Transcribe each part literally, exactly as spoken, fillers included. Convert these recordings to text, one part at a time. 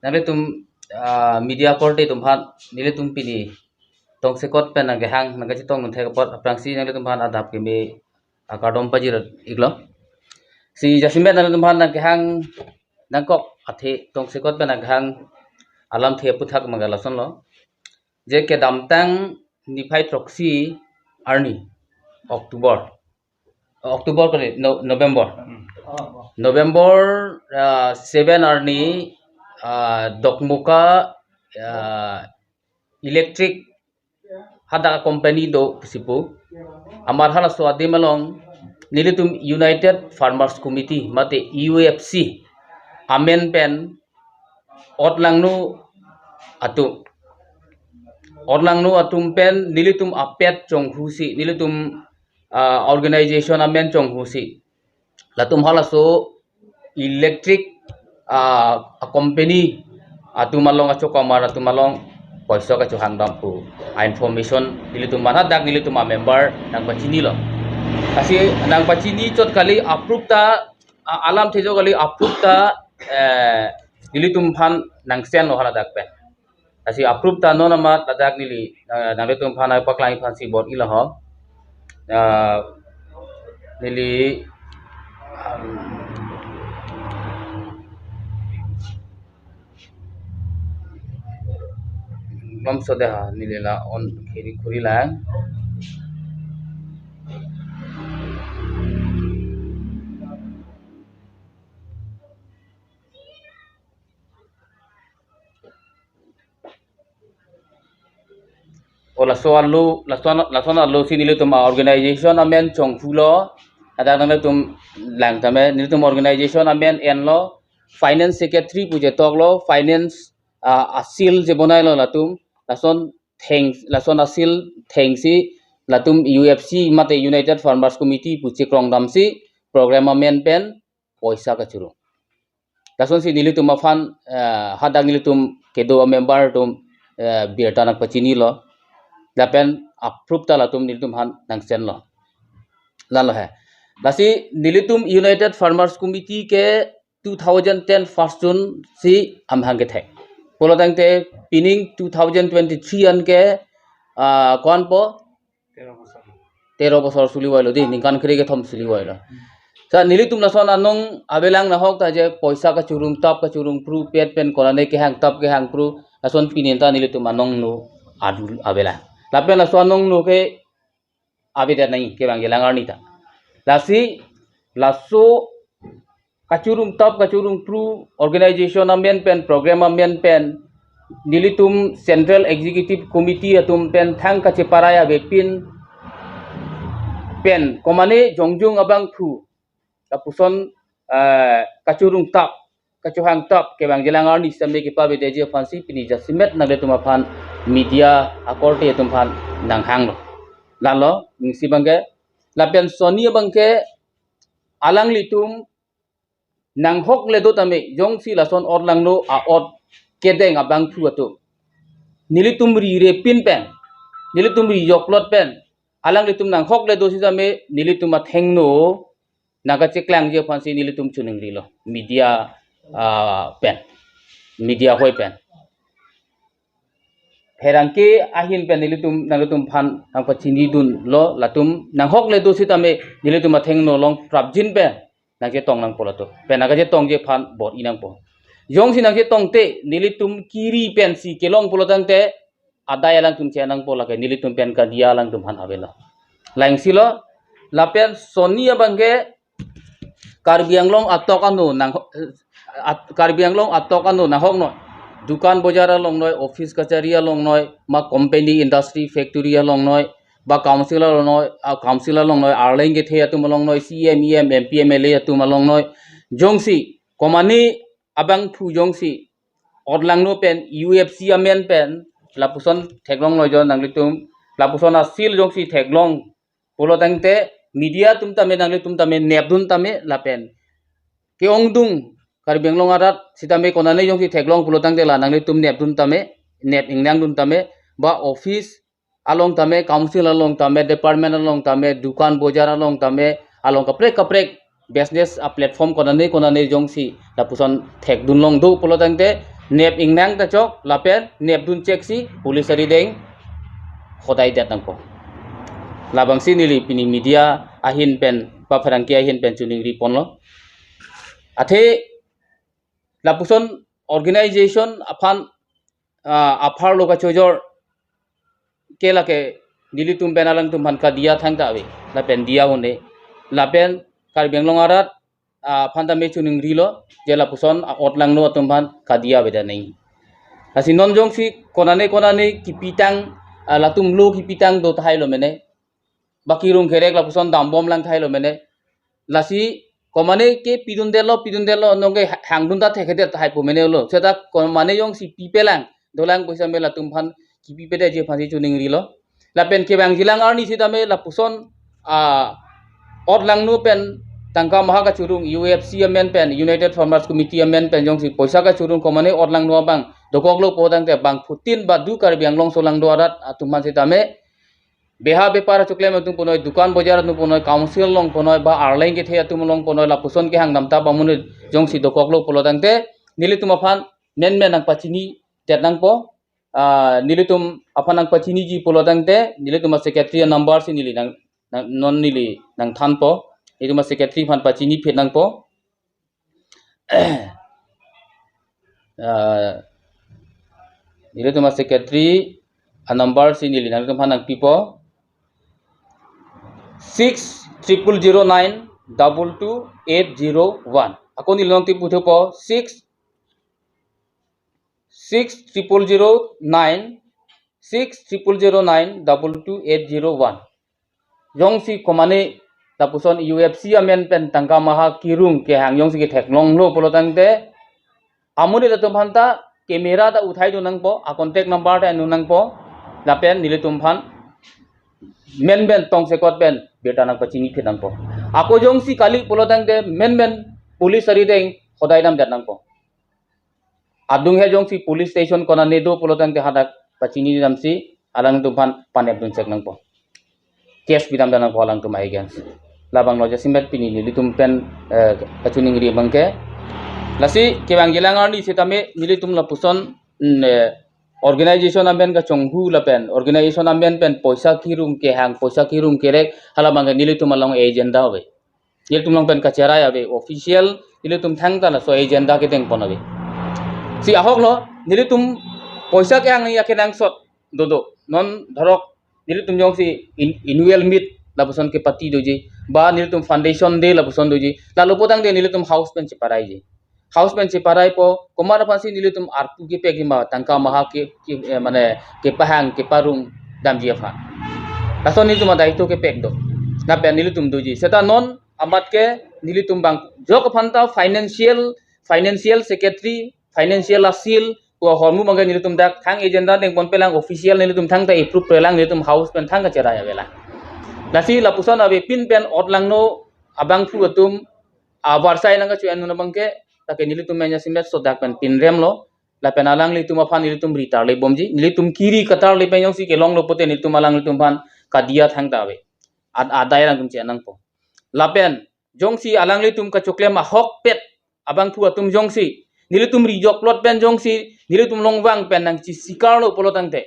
Nanglitum, ah, media korte atum aphan nelitum pini tongsekot pen nangkehang nangkachetongdun thek apot aphrangsi nanglitum aphan adap keme akardom pajir iklo. Si jasemet nanglitum aphan nangkehang nangkok athe tongsekot pen nangkehang alamthe aphuthak abang ke lasonlo. Je kedamtang niphai throksi arni October, October kali, no, November. November, ah, seven arni, ah, Dokmoka, ah, electric hadak company do pusi pu. Amat halaso adim along nelitum United Farmers Committee mate U F C amen pen otlangno atum, otlangno atum pen nelitum apet chonghusi, nelitum, ah, organization amen chonghusi, latum halaso electric, ah, a company atum along, achokamar atum along poisa kachohang dam pu a information nelitum aphan hadak nelitum amember nangpachinilo. Lasi nangpachini chot kali approve ta, a-, alamthe chot kali approve ta, eh, nelitum aphan nangsenlo haladak pen. Lasi approve ta non amat ladak neli, eh, nanglitum aphan nangpaklang aphansi bor-ilo ho. Eh, neli, um, bangso dei ha, neli la on khiri khuri lang. O laso alo, laso, laso alosi nelitum a organization amen chonghulo. Hadak nanglitum lang tame, nelitum organization amen enlo. Finance secretary pu chetoklo, finance, ah, a seal chebonailo latum. Lason theng, lason a seal thengsi latum U F C mate United Farmers Committee pu chekrong damsi program amen pen poisa kachuru. Lasonsi nelitum aphan, eh, hadak nelitum kedo amember atum, eh, birta nangpachinilo. Lapen approve ta latum nelitum aphan nangsenlo. Lalo he. Lasi nelitum United Farmers Committee ke two thousand ten first June si amahang kethek. Pulo tangte pining two thousand twenty-three an ke, ah, ko-an po? Tero bosor. Tero bosor sulivoilo dei, ningkan kre-kethom sulivoilo. Sa nelitum lason anong avelang nahok ta je poisa kachurung tap kachurung phru pet pen konane kehang tap kehang phru, lason pini ta nelitum anong no adul avelang. Lapen laso anong no ke avedet nangji kevangjilang arni ta. Lasi laso kachurung tap kachurung phru organization amen pen program amen pen nelitum Central Executive Committee atum pen thang kacheparai avepin pen komane jongjung abangphu lapuson, eh, kachurung tap kachohang tap kevangjilang arni sitame kepavedeji aphansi pini jasemet nanglitum aphan media akorte atum aphan nanghanglo. Lalo, ning si abang ke, lapen sonni abang ke, alanglitum nanghokle do tame, jongsi lason otlangno a-ot kedeng abangphu atum nelitum ri repin pen, nelitum ri joklot pen, alanglitum nanghokle do sitame, nelitum athengno nangkacheklangji aphansi nelitum choningrilo. Media, ah, pen. Media hoi pen. Pherangke ahin pen nelitum, nanglitum aphan nangpachinidunlo, latum nanghokle do sitame nelitum athengno long prapjin pen nangchetong nangpo latum. Pen nangkachetongji aphan bor-i nangpo. Jongsi nangchetongte nelitum kiri pensi kelong pulo tangte adai alangtum che nangpo lake nelitum pen kadia alangtum aphan avelo. Langsilo, lapen sonni abang ke Karbi Anglong atok ano nang, at-, Karbi Anglong atok ano nanghoknoi. Dukan bojar alongnoi, office kachari alongnoi, ma company, industry, factory alongnoi, ba council alongnoi, ah, council alongnoi, arleng kethe atum alongnoi, C E M, E M, M P, M L A atum alongnoi. Jongsi, komane abangphu jongsi otlangno pen U F C amen pen lapuson theklonglo jo nanglitum, lapuson a seal jongsi theklong pulo tangte media atum tame nanglitum tame nepdun tame lapen ke-ongdung Karbi Anglong arat sitame konane jongsi theklong pulo tangte la nanglitum nepdun tame, nep ingnangdun tame, ba office along tame, council along tame, department along tame, dukan bojar along tame, along kaprek kaprek business a platform konane konane jongsi lapuson thekdun long do pulo tangte nep ingnang ta chok, lapen nepdun chek si police arideng hodai det nangpo. Labangsi neli pini media ahin pen, ba pherangke ahin pen choningri ponlo. Athe lapuson organization aphan, ah, apharlo kachojor ke lake nelitum pen alangtum aphan kadiya thangta ave, lapen diya un-e, lapen Karbi Anglong arat, ah, aphan tame choningrilo, je lapuson a-ot langno atum aphan kadiya avedet nangji. Lasi non jongsi konane konane kipitang, ah, latum lo kipitang do tahai lo mene, ba kirung kerek lapuson dambom lang tahai lo mene. Lasi komane ke pidundetlo, pidundetlo, nonke ha-, hangdun ta thekthedet tahai pu mene lo. Seta komane jongsi pipelang, dolang poisa me latum aphan kipipedet je aphansi choningrilo. Lapen kevangjilang arni sitame lapuson, ah, ot langno pen tangka maha kachorong, U F C amen pen, United Farmers Committee amen pen jongsi poisa kachorong komane ot langno abang dokoklo pulotangte bangphutin ba du Karbi Anglong solangdo arat atum aphan sitame beha bepar achoklem atum punoi, dukan bojar atum punoi, council along punoi, ba arleng kethe atum along punoi, lapuson kehang damtap amonit jongsi dokoklo pulotangte nelitum aphan menmen nangpachinidet nangpo. Ah, nelitum aphan nangpachiniji pulotangte nelitum a-secretary a-number si neli nang, nang, non neli nangthanpo. Nelitum a-secretary aphan pachiniphit nangpo. Ah, nelitum a-secretary a-number si neli nangtum aphan nangpipo, six triple zero nine double two eight zero one. Ako neli nangtipu thupo, six, six triple zero nine, six triple zero nine double two eight zero one. Jongsi komane lapuson U F C amen pen tangka maha kirung kehang jongsi ketheklonglo pulotangte, amonit atum aphanta camera ta uthaidun nangpo, a-contact number ta endun nangpo, lapen nelitum aphan menmen tongsekot pen birta nangpachiniphit nangpo. Ako jongsi kali pulotangte menmen police arideng hodai damdet nangpo. Adung he jongsi police station konane do pulotangte hadak pachini damsi alangtum aphan panepdun chek nangpo. Case pidamdet nangpo alangtum against. Labanglo jasemet pini nelitum pen, eh, kachoningri abangke. Lasi kevangjilang arni sitame nelitum lapuson, mm, eh, organization amen kachonghu lapen organization amen pen poisa kirung kehang, poisa kirung kerek, halabangke nelitum along agenda ave. Nelitum along pen kacherai ave, official nelitum thangta laso agenda kedengpon ave. Si ahoklo, nelitum poisa kehang nangji akenangsot dodo. Non dhorok nelitum jongsi in-, annual meet lapuson kepati doji, ba nelitum foundation day lapuson doji, lalo pulotangte nelitum house pen cheparaiji. House pen cheparaipo, komat aphansi nelitum arpu kepekji ma tangka maha ke, ke, eh, mane kepahang keparung damji aphan. Lason nelitum adai to kepek do. Lapen nelitum doji. Seta non amat ke nelitum bang jok aphanta financial, financial secretary, financial a-cell, ko hormu bangke nelitum dak thang agenda dengponpelang official nelitum thangta approve pelang nelitum house pen thang kacherai avelang. Lasi lapuson avepin pen ot langno abangphu atum avarsai nangkachoendun abangke, lake nelitum pen jasemet sodak pen pinremlo, lapen alanglitum aphan nelitum ri tarlebomji, nelitum kiri katarle pen jongsi kelonglo pute nelitum alanglitum aphan kadiya thangta ave. Ad-, adai alangtum che nangpo. Lapen jongsi alanglitum kachoklem ahokpet abangphu atum jongsi nelitum rijokplot pen jongsi nelitum longvang pen nangchisikarlo pulotangte,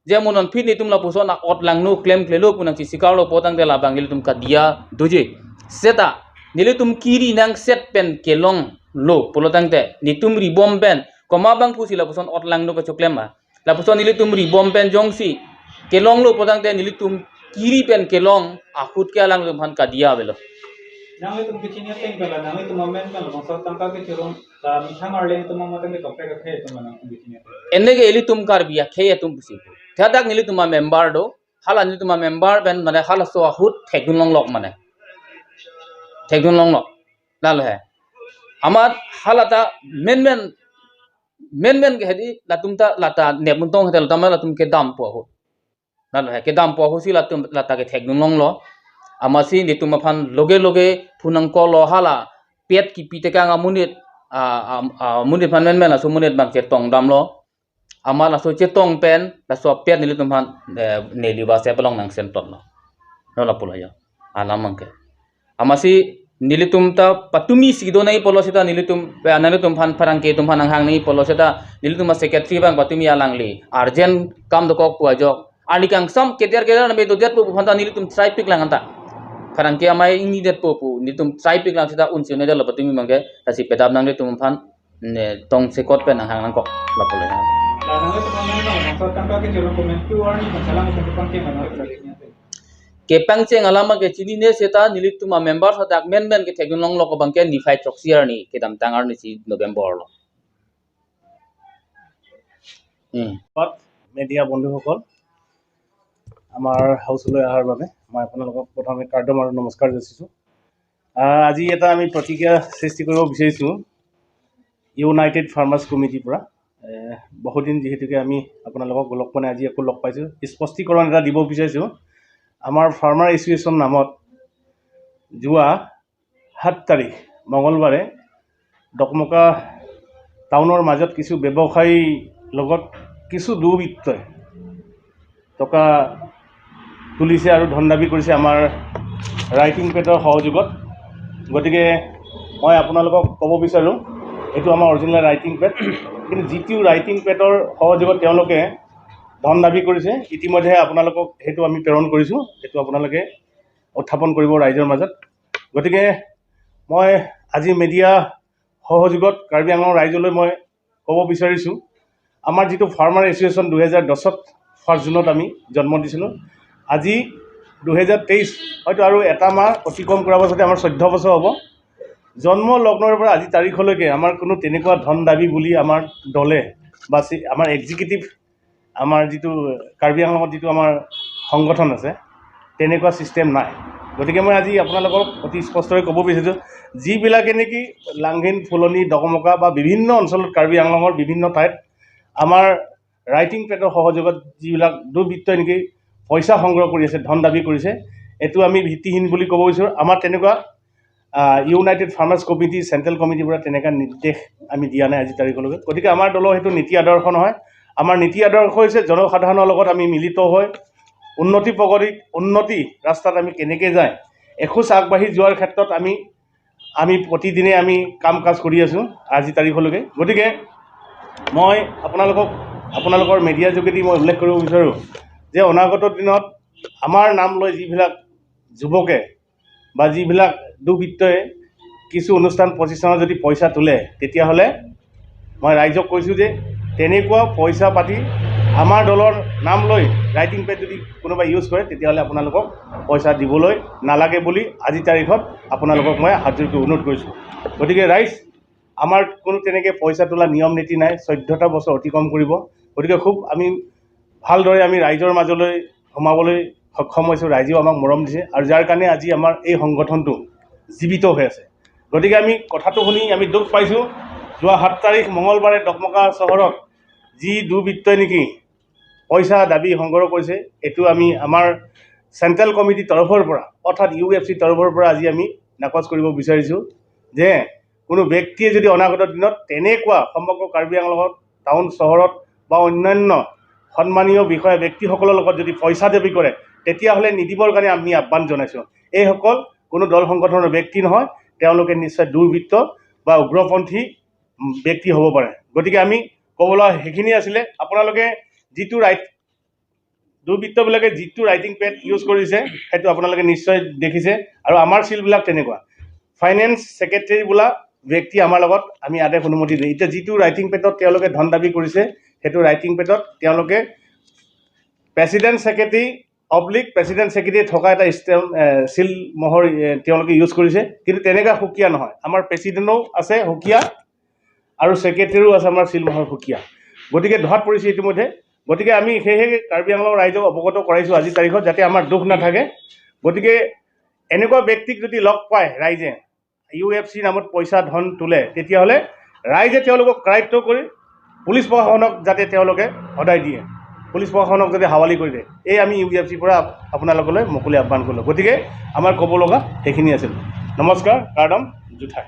je mo non phi nelitum lapuson a-ot langno klemklelo pu nangchisikarlo pulotangte labang nelitum kadiya doji. Seta nelitum kiri nangset pen kelonglo pulotangte nelitum ribom pen komat abangphusi lapuson ot langno kachoklem ma. Lapuson nelitum ribom pen jongsi kelonglo pulotangte nelitum kiri pen kelong ahut ke alangtum aphan kadiya avelo. Nanglitum kachini ateng pela, nanglitum amen pela, bangso tangka kachorong, ta methang arleng atum amatang ke tokpek akhei atum nangtum kachini ateng. Ene ke ilitum Karbi akhei atum pusi. Thadak nelitum a-member do, hala nelitum a-member pen mane halaso ahut thekdun longlok mane. Thekdun longlok. Lalo he. Amat halata menmen, menmen ke hedi latum ta lata nepmuntong hedi latum latum kedampo ahut. Lalo he kedampo ahutsi latum lata kethekdun longlo. Amatsi nelitum aphan loge loge phunang kolo hala pet kipi tekang amonit, a, a, amonit aphan menmen laso amonit abang chetong damlo. Amat laso chetong pen laso pet nelitum aphan, eh, neli ba se pelong nangsen plotlo. Lo lapu la jo. Alam abangke. Amatsi Nelitum ta patumi si do nangji pulo seta nelitum, eh, nanglitum aphan pherangke atum aphan nanghang nangji pulo seta nelitum a-secretary abang patumi alangli urgent kam dokok pu ajok. Arni kangsam keder keder name dodetpo pu aphan ta nelitum try piklang anta. Pherangke amei ingnidetpo pu nelitum try piklang seta un si un-edetlo patumi abangke, lasi pedap nanglitum aphan ne tongsekot pen nanghang nangkok lapu le. Kepangcheng alam ke chinine seta nelitum a-member seta menmen kethekdun longlo abangke niphai throksi arni kedamtang arni si November lo. Hmm. ধন্যবাদ মিডিয়া বন্ধুসকল, আমাৰ হাউচলৈ অহাৰ বাবে মই আপোনালোকক প্ৰথমে কাৰ্ডম আৰু নমস্কাৰ যাচিছোঁ। আহ, আজি এটা আমি প্ৰতিক্ৰিয়া সৃষ্টি কৰিব বিচাৰিছোঁ ইউনাইটেড ফাৰ্মাৰ্ছ কমিটিৰ পৰা। এহ, বহুদিন যিহেতুকে আমি আপোনালোকক লগ পোৱা নাই, আজি আকৌ লগ পাইছোঁ। স্পষ্টীকৰণ এটা দিব বিচাৰিছোঁ। আমাৰ ফাৰ্মাৰ এছ'চিয়েশ্যন নামত যোৱা সাত তাৰিখ মঙলবাৰে ডকমকা টাউনৰ মাজত কিছু ব্যৱসায়ীৰ লগত কিছু দুৰ্বৃত্তই টকা তুলিছে আৰু ধন দাবী কৰিছে আমাৰ ৰাইটিং পেডৰ সহযোগত। গতিকে মই আপোনালোকক ক'ব বিচাৰোঁ, এইটো আমাৰ অৰিজিনেল ৰাইটিং পেড, কিন্তু যিটো ৰাইটিং পেডৰ সহযোগত তেওঁলোকে ধন দাবী কৰিছে, ইতিমধ্যে আপোনালোকক সেইটো আমি প্ৰেৰণ কৰিছোঁ, সেইটো আপোনালোকে উত্থাপন কৰিব ৰাইজৰ মাজত। গতিকে মই আজি মিডিয়া সহযোগত কাৰ্বি আংলং ৰাইজলৈ মই ক'ব বিচাৰিছোঁ, আমাৰ যিটো ফাৰ্মাৰ এছ'চিয়েশ্যন দুহেজাৰ দহত ফাৰ্ষ্ট জুনত আমি জন্ম দিছিলোঁ, আজি দুহেজাৰ তেইছ, হয়তো আৰু এটা মাহ অতিক্ৰম কৰাৰ পাছতে আমাৰ চৈধ্য বছৰ হ'ব। জন্ম লগ্নৰ পৰা আজি তাৰিখলৈকে আমাৰ কোনো তেনেকুৱা ধন দাবী বুলি আমাৰ দলে বা চি-, আমাৰ এক্সিকিউটিভ, আমাৰ যিটো কাৰ্বি আংলঙত যিটো আমাৰ সংগঠন আছে, তেনেকুৱা ছিষ্টেম নাই। গতিকে মই আজি আপোনালোকক অতি স্পষ্টকৈ ক'ব বিচাৰিছোঁ, যিবিলাকে নেকি লাংঘিন, ফুলনি, ডকমকা বা বিভিন্ন অঞ্চলত কাৰ্বি আংলঙৰ বিভিন্ন ঠাইত আমাৰ ৰাইটিং পেডৰ সহযোগত যিবিলাক দুৰ্বৃত্তই নেকি পইচা সংগ্ৰহ কৰি আছে, ধন দাবী কৰিছে, এইটো আমি ভিত্তিহীন বুলি ক'ব বিচাৰোঁ। আমাৰ তেনেকুৱা, আহ, ইউনাইটেড ফাৰ্মাৰ্ছ কমিটি, চেণ্ট্ৰেল কমিটিৰ পৰা তেনেকুৱা নিৰ্দেশ আমি দিয়া নাই আজি তাৰিখলৈকে। গতিকে আমাৰ দলৰ সেইটো নীতি আদৰ্শ নহয়। আমাৰ নীতি আদৰ্শ হৈছে জনসাধাৰণৰ লগত আমি মিলিত হৈ উন্নতি প্ৰগতি, উন্নতি ৰাস্তাত আমি কেনেকে যায়, এখোজ আগবাঢ়ি যোৱাৰ ক্ষেত্ৰত আমি আমি প্ৰতিদিনে আমি কাম কাজ কৰি আছোঁ আজি তাৰিখলৈকে। গতিকে মই আপোনালোকক, আপোনালোকৰ মিডিয়াৰ যোগেদি মই উল্লেখ কৰিব বিচাৰোঁ যে অনাগত দিনত আমাৰ নাম লৈ যিবিলাক যুৱকে বা যিবিলাক দুৰ্বৃত্তই কিছু অনুষ্ঠান প্ৰতিষ্ঠানত যদি পইচা তোলে, তেতিয়াহ'লে মই ৰাইজক কৈছোঁ যে তেনেকুৱা পইচা পাতি আমাৰ দলৰ নাম লৈ ৰাইটিং পেড যদি কোনোবাই ইউজ কৰে, তেতিয়াহ'লে আপোনালোকক পইচা দিবলৈ নালাগে বুলি আজি তাৰিখত আপোনালোকক মই হাত জোৰকৈ অনুৰোধ কৰিছোঁ। গতিকে ৰাইজ, আমাৰ কোনো তেনেকে পইচা তোলা নিয়ম নীতি নাই, চৈধ্যটা বছৰ অতিক্ৰম কৰিব। গতিকে খুব আমি ভালদৰে আমি ৰাইজৰ মাজলৈ সোমাবলৈ সক্ষম হৈছোঁ, ৰাইজেও আমাক মৰম দিছে আৰু যাৰ কাৰণে আজি আমাৰ এই সংগঠনটো জীৱিত হৈ আছে। গতিকে আমি কথাটো শুনি আমি দুখ পাইছোঁ। যোৱা সাত তাৰিখ মঙলবাৰে ডকমকা চহৰত যি দুৰ্বৃত্তই নেকি পইচা দাবী সংগ্ৰহ কৰিছে, এইটো আমি আমাৰ চেণ্ট্ৰেল কমিটিৰ তৰফৰ পৰা, অৰ্থাৎ ইউ এফ চিৰ তৰফৰ পৰা আজি আমি নাকচ কৰিব বিচাৰিছোঁ যে কোনো ব্যক্তিয়ে যদি অনাগত দিনত তেনেকুৱা সমগ্ৰ কাৰ্বি আংলঙত, টাউন চহৰত বা অন্যান্য সন্মানীয় বিষয়া ব্যক্তিসকলৰ লগত যদি পইচা দাবী কৰে, তেতিয়াহ'লে নিদিবৰ কাৰণে আমি আহ্বান জনাইছোঁ। এইসকল কোনো দল সংগঠনৰ ব্যক্তি নহয়, তেওঁলোকে নিশ্চয় দুৰ্বৃত্ত বা উগ্ৰপন্থী, উম, ব্যক্তি হ'ব পাৰে। গতিকে আমি ক'বলৈ সেইখিনি আছিলে। আপোনালোকে যিটো ৰাইট, দুৰ্বৃত্তবিলাকে যিটো ৰাইটিং পেড ইউজ কৰিছে, সেইটো আপোনালোকে নিশ্চয় দেখিছে। আৰু আমাৰ চিলবিলাক তেনেকুৱা। ফাইনেন্স ছেক্ৰেটেৰী বোলা ব্যক্তি আমাৰ লগত আমি আদেশ অনুমতি দিয়ে। এতিয়া যিটো ৰাইটিং পেডত তেওঁলোকে ধন দাবী কৰিছে, সেইটো ৰাইটিং পেডত তেওঁলোকে president secretary oblique president secretary থকা এটা ষ্টেম্প, এ, চিল মোহৰ, এ, তেওঁলোকে ইউজ কৰিছে। কিন্তু তেনেকুৱা সুকীয়া নহয়। আমাৰ প্ৰেচিডেণ্টো আছে সুকীয়া আৰু ছেক্ৰেটেৰীও আছে আমাৰ চিল মোহৰ সুকীয়া। গতিকে ধৰাত পৰিছে ইতিমধ্যে। গতিকে আমি সেয়েহে কাৰ্বি আংলং ৰাইজক অৱগত কৰাইছোঁ আজিৰ তাৰিখত, যাতে আমাৰ দুখ নাথাকে। গতিকে এনেকুৱা ব্যক্তিক যদি লগ পায় ৰাইজে, ইউ এফ চি নামত পইচা ধন তোলে, তেতিয়াহ'লে ৰাইজে তেওঁলোকক কাৰায়ত্ত কৰি পুলিচ প্ৰশাসনক যাতে তেওঁলোকে সদায় দিয়ে, পুলিচ প্ৰশাসনক যাতে হাৱালি কৰি দিয়ে, এই আমি ইউ এফ চিৰ পৰা আপোনালোকলৈ মুকলি আহ্বান কৰিলোঁ। গতিকে আমাৰ ক'ব লগা সেইখিনি আছিল। নমস্কাৰ, কাৰ্ডম, জুঠাই।